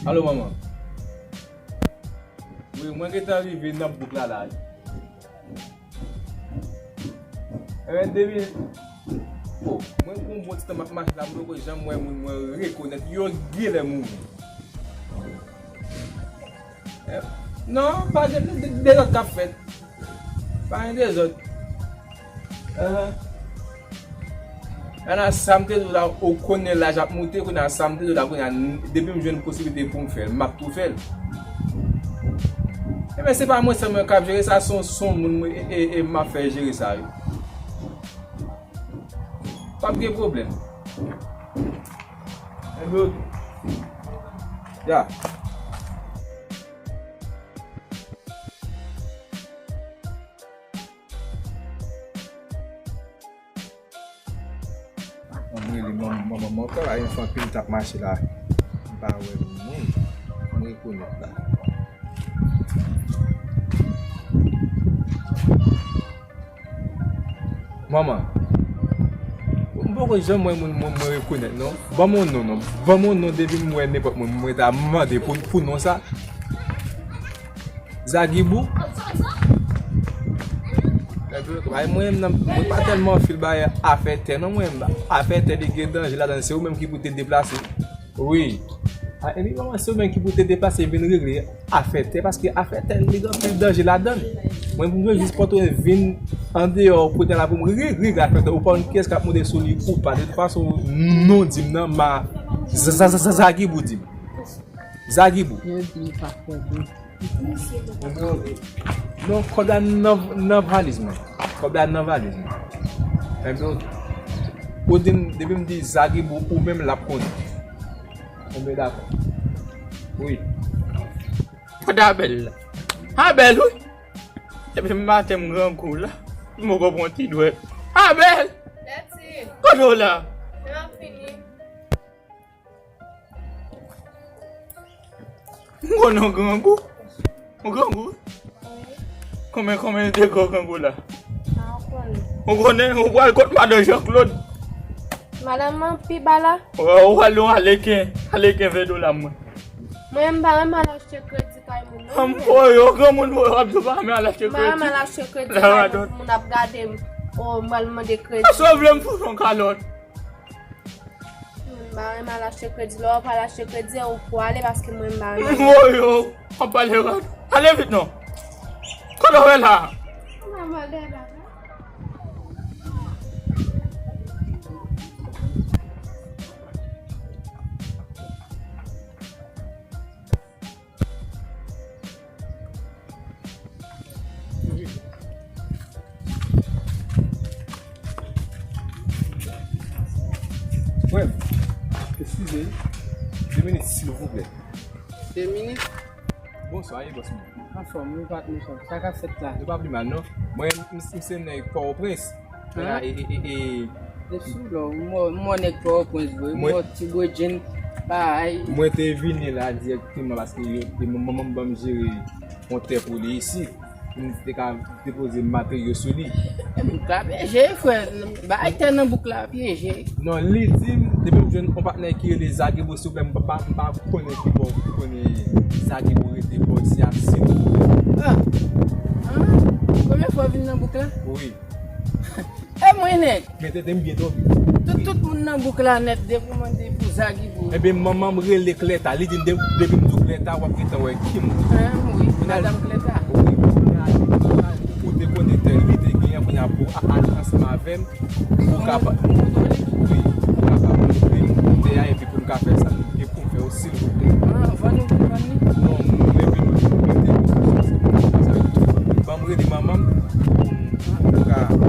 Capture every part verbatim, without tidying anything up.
Alo, manman. Wi, mwen gentan rive nan bouk la, la. Ebyen, depi, o, mwen gon bon ti tan m ap mache la, m poko janm wè moun mwen rekonèt, yo genlè mouri. Eh, non, pa gen de, de, dezòd k ap fèt. Pa gen dezòd. Ahan. Ana, sa m te di w la, ou konnen laj ap moute, kounye a sa m te di w la, kounye a, depi m jwenn posiblite pou m fè l, m ap tou fè l. Ebyen, se pa mwen sèlman k ap jere sa, se yon, se yon moun mwen, e, e, e m ap fè jere sa, wi. P ap gen pwoblèm. Ebyen, ok. Ya. Mwen rele manman, manman mwen ankò la, yon fanm anpil t ap mache la. M pa wè moun. M rekonèt la. Manman, m poko janm wè moun mwen, mwen rekonèt non. Ban m yon non, non. Ban m yon non depi m wè nenpòt moun, mwen ta mande pou, pou non sa. Zagibou. Bay mwen menm nan, mwen pa tèlman fil bay afè tè non mwen menm. Afè tè li gen danje ladan l, se ou menm ki pou te deplase. Wi. A, epi manman, se ou menm ki pou te deplase vin regle afè tè, paske afè tè li gen anpil danje ladan l. Mwen pou mwen jis pote vin andeyò kote la pou mwen regle afè tè. Ou pa konn kiyès k ap monte sou li ou pa. De tout fason, non di m nan, ma, za, za, za, za, Zagibou di m. Zagibou. Yo di m pa fè byen. Non, kòb la nan, nan valiz mwen. Kòb la nan valiz mwen. Enben, ou di m, depi m di Zagibou, ou menm l ap konnen. Enben, dakò. Wi. Kote Abèl la? Abèl, wi. Depi maten m grangou la. M poko pran ti dwèt. Abèl! Mèsi. Kote w la? Mwen ap fini. M konnen w grangou. W grangou? Wi. Konbyen, konbyen degre w grangou la? A, w konnen. W konnen, w pral kot madan Jean Claude. Madanm nan pi ba la. Ou pral yon aleken, aleken ven dola mwen. Mwen, m pa renmen al achte kredi kay moun non. M voye w, granmoun voye w ap di w pa renmen al achte kredi. M pa renmen al achte kredi kay moun, moun ap gade m. O, m al mande kredi. Èske w vle m fout yon kalòt? M pa renmen al achte kredi. Lè w ap al achte kredi, ou pwale paske mwen m pa renmen. M voye w ap pale rad. Ale vit non. Kote w wè la? M pa mal dèyè bagay. Frè m, eskize, de minit, silvouplè. De minit? Bonswa, e bòs mwen. Anfòm, nou pa t mechan. Sa k ap fèt la? Nou pa pi mal, non. Mwen, m, m se nèg Pòtoprens. Mwen la, e, e, e, e. E sou lò, m wè, m wè nèg Pòtoprens, vre. M wè ti bredjenn, bay. Mwen te vini la dirèkteman paske yo, te, manman m ban m jere yon tè pou li isit. Pou m te ka depoze materyo sou li. Bouk la pyeje, frè. Bay tè nan bouk la pyeje. Non, li di m, depi m jwenn yon patnè ki rele Zagibou, silvouplè, m pa, m pa konnen ki bò, konnen Zagibou rete bò, si ap si. Ah. Ah. Premye fwa w vin nan bouk la? Wi. E mwen nèg. Men tete m byen tonbe. Tout, tout moun nan bouk la nèt depi w mande pou Zagibou. Ebyen, manman m rele Klèta. Li di m de-, depi m di w Klèta, w ap gentan wè ki moun. Ah, wi, madanm Klèta. Wi, kounye a, ou te konnen tè li te genyen, kounye a pou a-, ale ansanm avè m, pou ka ba-, wi, pou ka ba mwen tè a, epi pou m ka fè sa m gen pou m fè yo, silvouplè. Ah, vann ou vin vann li? Non, mwen vin mete m sou sa, se pou m fè sa. Ban m rele manman m, pou m ka, pou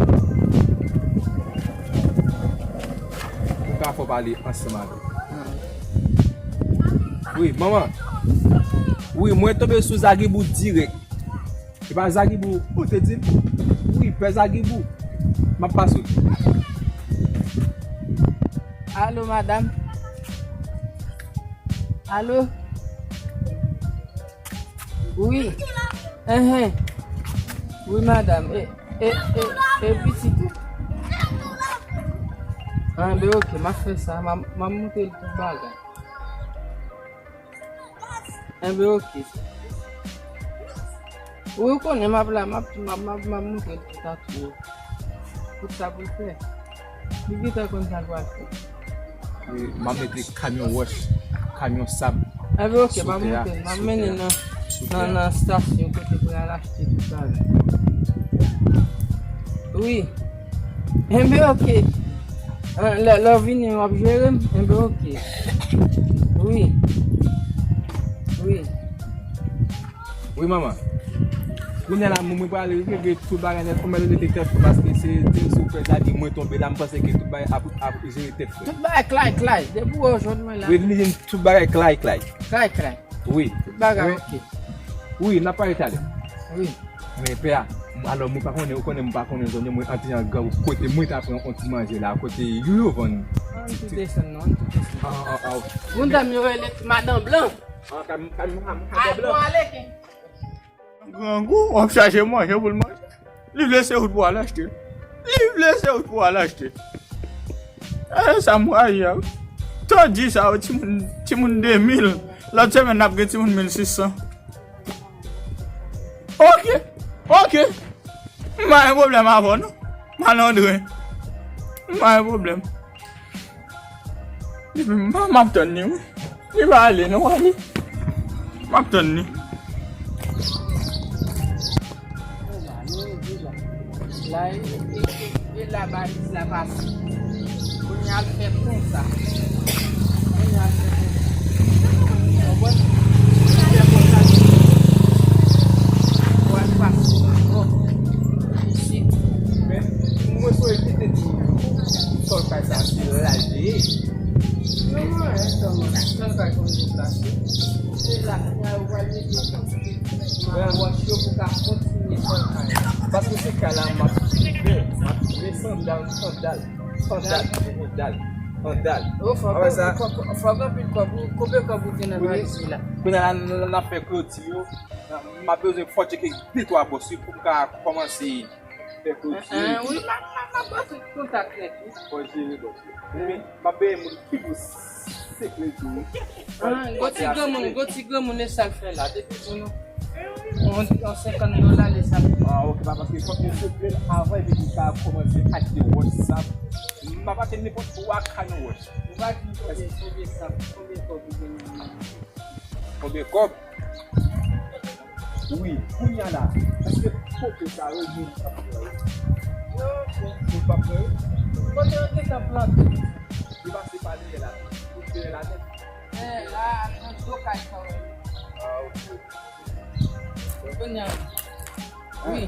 m ka fè w pale ansanm avè l. Wi, manman. Wi, mwen tonbe sou Zagibou dirèk. E pa Zagibou, ou te di m? Wi, pè Zagibou. M ap pase w. Alo, madanm. Alo. Wi. Enhen. Wi, madanm. E, e, e, e pitit ou? Anben, ok, m ap fè sa. M ap, m ap montre l tout bagay. Enben, oke. Wi, ou konnen m ap la, m ap, m ap, m ap, m ap montre l tout atou yo. Tout sa pou l fè. Li gentan konn sa l pral fè. E, m ap mete kamyon wòch, kamyon sab. Enben, oke, m ap montre l. M ap mennen nan, nan, nan stasyon kote pou y al achte tout bagay. Wi. Enben, oke. Ah, lè, lè w vini, w ap jere m? Enben, oke. Wi. Wi. Wi, manman. Kounye a la, mwen, mwen prale regle tout bagay nèt. Kòman rele te tèt fè, paske se te sou fè sa di mwen tonbe la, m panse ke tout bagay ap, ap jere tèt fè. Tout bagay klay, klay. Depi w jwenn mwen la. Wi, li jwenn tout bagay klay, klay. Klay, klay. Wi. Tout bagay oke. Wi, n ap pale talè. Wi. Men pè a, alò mwen pa konnen, ou konnen mwen pa konnen zòn yo, mwen antre an gran kote mwen ta pran yon ti manje la, kote yo yo vann. Ann tou desann non, ann tou desann. Ah, ah, ah. Moun dam yo rele madan blan. Ah, kam, kam, kam, madan blan. Al pran ale ken. Grangou, w ap chache manje pou l manje. Li vle se ou pou al achte. Li vle se ou pou al achte. E sa m rayi a wi. Tan di sa yo, timoun, timoun de mil. Lòt semèn n ap gen timoun mil sis san. Oke, oke. M pa gen pwoblèm avè w non. Malandren. M pa gen pwoblèm. Depi m pa, m ap tann li wi. Li pa ale non, ale. M ap tann li. La, e, e, e, e la valiz la pase. Kounye a l fè konsa. Kounye a l fè konsa. Konprann? L fè konsa. Pou al pase ankò. Isit. Men, mwen sonje te di, sòl kay sa, se la l te ye. Non, non, e sòlman. Sòl kay konn deplase. Se la, kounye a, yo pral mete. Wè, wòch yo pou ka kontinye fè kay la. Paske se kay la m ap fè, m ap fè sandal, sandal, sandal, sandal, sandal. Oh, fòk, apre sa, fòk, fòk anpil kòb, konbyen kòb ou gen nan valiz la? Kounye a la, n ap fè kloti yo. M ap bezwen fò tcheke de twa bòs wi pou m ka kòmanse fè kloti. Wi, m ap, m ap, m ap pase kontak nèt wi. Fò jere bòs yo. Men, m ap benyen moun ki pou sekre tou wi. Ah, gwo ti granmoun, gwo ti granmoun, e sa l fè la. Depi pou nou, on, on senkant dola, li sa l fè. Ah, oke, pa paske fòk nou sekre l avan, epi pou sa kòmanse achte wòch sa. M ap achte nenpòt twa kamyon wòch. Ou pa di konbyen, konbyen sa, konbyen kòb ou gen nan men? Konbyen kòb? Wi, kounye a la, èske foto sa yo gen moun k ap pran yo? Yo, yo p ap pran yo? Kote yo te ka plante? Yo pase pa dèyè la, dèyè la tèt. Eh, la, nan do kay sa yo. Ah, oke. Kounye a, wi,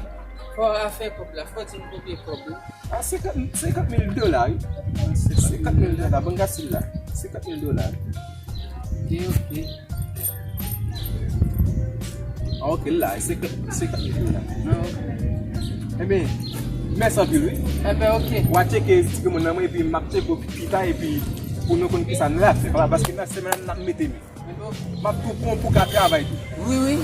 fò afè kòb la, fò di m konbyen kòb la. Ah, senkant, senkant mil dola, wi. Se senkant mil dola, ban m gade sila. Senkant mil dola. Ok, ok. Ah, ok, la, se ke, se ke, la. Ah, ok. Ebyen, mèsi anpil, wi. Ebyen, ok. W a tcheke ti granmoun nan mwen, epi m ap tcheke w pita, epi pou nou konn kisa n ap fè, paske nan semèn nan n ap mete men. M ap tou pran w pou ka travay tou. Wi, wi.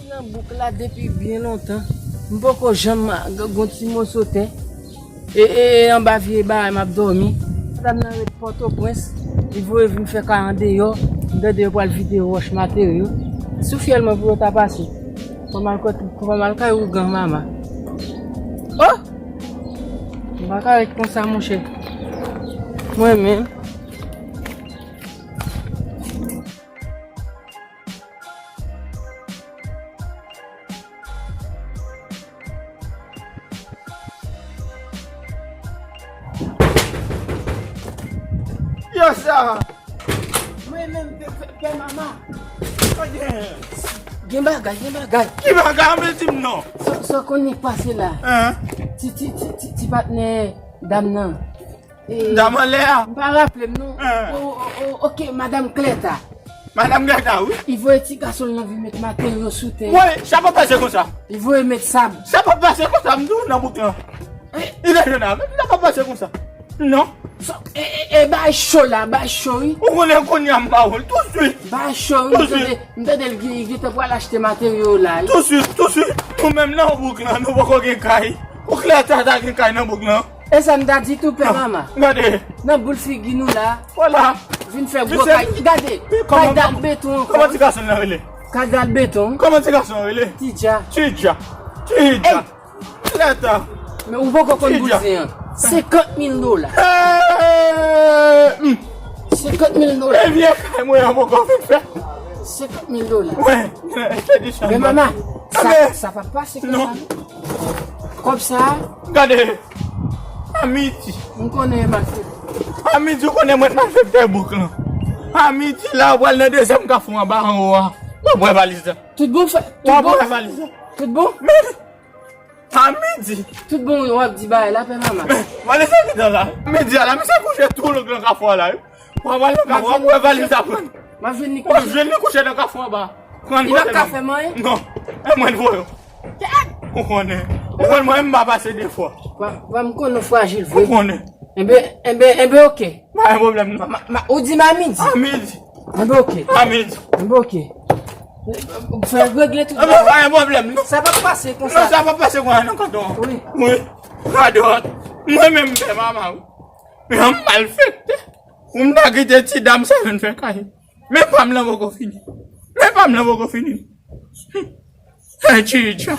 Ki nan bouk la depi byen lontan. M poko janm gon ti moso tè. E, e, e anba vye bagay m ap dòmi. Madanm nan ret Pòtoprens, li voye vin fè kay andeyò. M tande yo pral vide wòch materyo. Sou fyèl mwen pou yo ta pase. Fò m al kot, fò m al kay ougan mama. Oh! M pa ka ret konsa, monchè. Mwen menm. Yo sa! Mwen menm, pè, pè, pè mama. Sa gen? Gen bagay, gen bagay. Ki bagay? Anben di m non. Sa, sa konn li k pase la? Hein? Ti, ti, ti, ti, ti patnè dam nan. E, dam anlè a? M pa raple m non. Hein? O, o, o, ok, madanm Klèta. Madanm Klèta, wi. Li voye ti gason l nan vin met materyo sou tè. Wi, sa pa pase konsa. Li voye met sab. Sa pa pase konsa, m di w nan bout lan. Hein? Li nan jounen avè m, sa pa pase konsa. Non. Fòk, e, e, e, bay cho la, bay cho, wi. Ou konnen kounye a m ba ou l, tousuit. Bay cho, wi, m tande, m tande l gen, li gentan pral achte materyo la, wi. Tousuit, tousuit. Nou menm nan bouk lan, nou poko gen kay. Ou klè ta ta gen kay nan bouk lan. E sa m ta di tou, pè mama. Gade. Nan boul figi nou la. Vin fè gwo kay. Gade, kay dal beton ankò. Kòman ti gason nan rele? Kay dal beton. Kòman ti gason rele? Tidja. Tidja. Tidja. Leta. Men ou poko konn bouzen an. Senkant mil dola. Senkant mil dola. E vye kay mwen an poko fin fè. Senkant mil dola. Wi, te di sa. Men mama, sa, sa pa pase konsa non. Kòb sa. Gade. A midi. M konnen e malfektè. A midi, ou konnen mwen malfektè bouk lan. A midi la, ou pral nan dezyèm kafou anba anwo a. W ap wè valiz la. Tout bon, frè? Tout bon? W ap wè valiz la. Tout bon? Men, a midi. Tout bon, w ap di bagay la, pè mama. Men, valiz la gentan la. Midi a la, misye kouche tou long nan kafou a la, wi. W ap al nan kafou a, w ap wè valiz la pran. M ap jwenn li kouche. W ap jwenn li kouche nan kafou anba. Pran l pote ban m. Li p ap ka fè m anyen? Non. E mwen l voye w. Ou konnen. Ou konnen mwen, m pa pase de fwa. Papa, m konnen w frajil vre. Ou konnen. Enben, enben, enben, oke. Pa gen pwoblèm, non. Ma, ma, ou di m a midi? A midi. Enben, oke. A midi. Enben, oke. Fè regle tout bagay. Enben, pa gen pwoblèm, non. Sa p ap pase konsa. Non, sa p ap pase konsa, non, kanton. Wi. Wi. Radòt. Mwen menm, m fè mama, wi. Men yon malfektè. Pou m ta kite ti dam sa vin fè kay. Men pa m lan poko fini. Men pa m lan poko fini. Hey, Chidja.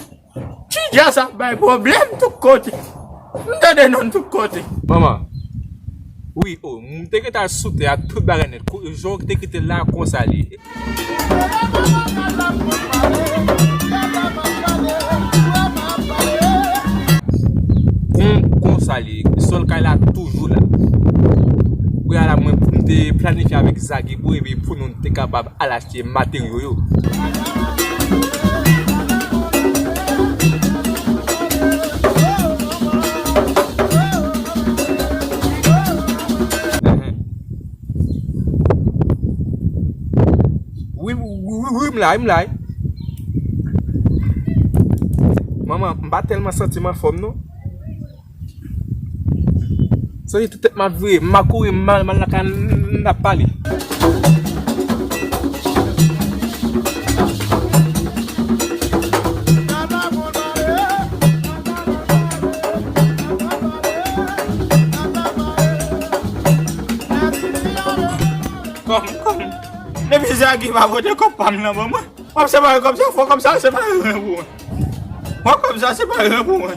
Chidja sa bay pwoblèm tout kote. M tande non tout kote. Manman. Wi, o, m te gentan sou tè a tout bagay nèt. Jan w te kite l la konsa li ye. Kon, konsa li ye. Sòl kay la toujou la. Kounye a la, mwen, m te planifye avèk Zagi pou, epi pou nou te kapab al achte materyo yo. Wi, wi, wi, wi, m la, wi, m la, wi. Manman, m pa tèlman santi m anfòm, non. Santi tout tèt m ap vire, m a kouri, m al, m al lakay, n ap pale. Kòm, kòm. Depi Zagi pa pote kòb pa m nan ban mwen. W ap separe kòb sa, fò kòb sa separe ren pou mwen. Fò kòb sa separe ren pou mwen.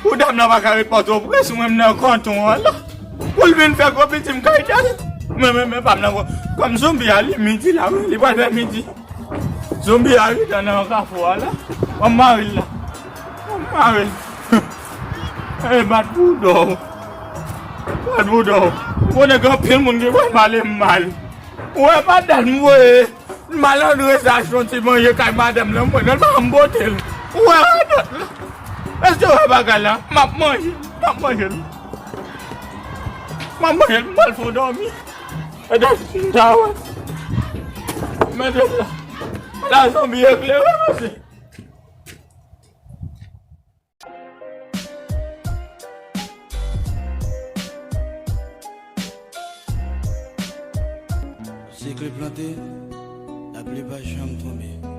Pou dam nan pa ka ret Pòtoprens, mwen m nan kanton an la. Pou l vin fè gwo piti m kay dèyè. Men, men, men pa m nan gwo. Kòm zonbi a, li midi la, wi, li pral fè midi. Zonbi a, wi, nan, nan kafou a la. Ban m mare l la. Ban m mare l. E bat bouda w. Bat bouda w. Ou konnen gen anpil moun ki pral male m mal. Ou wè pa dat m voye. Malandren sa achte yon ti manje kay madanm nan, mwen nan pa m pote l. Ou wè radòt la? Èske w wè bagay la? M ap manje l, m ap manje l. M ap manje l, m pral fè w dòmi. Èske m ta wè? Mete l la. La zonbi eklere, mesye. Sik li plante, lapli pa janm tonbe.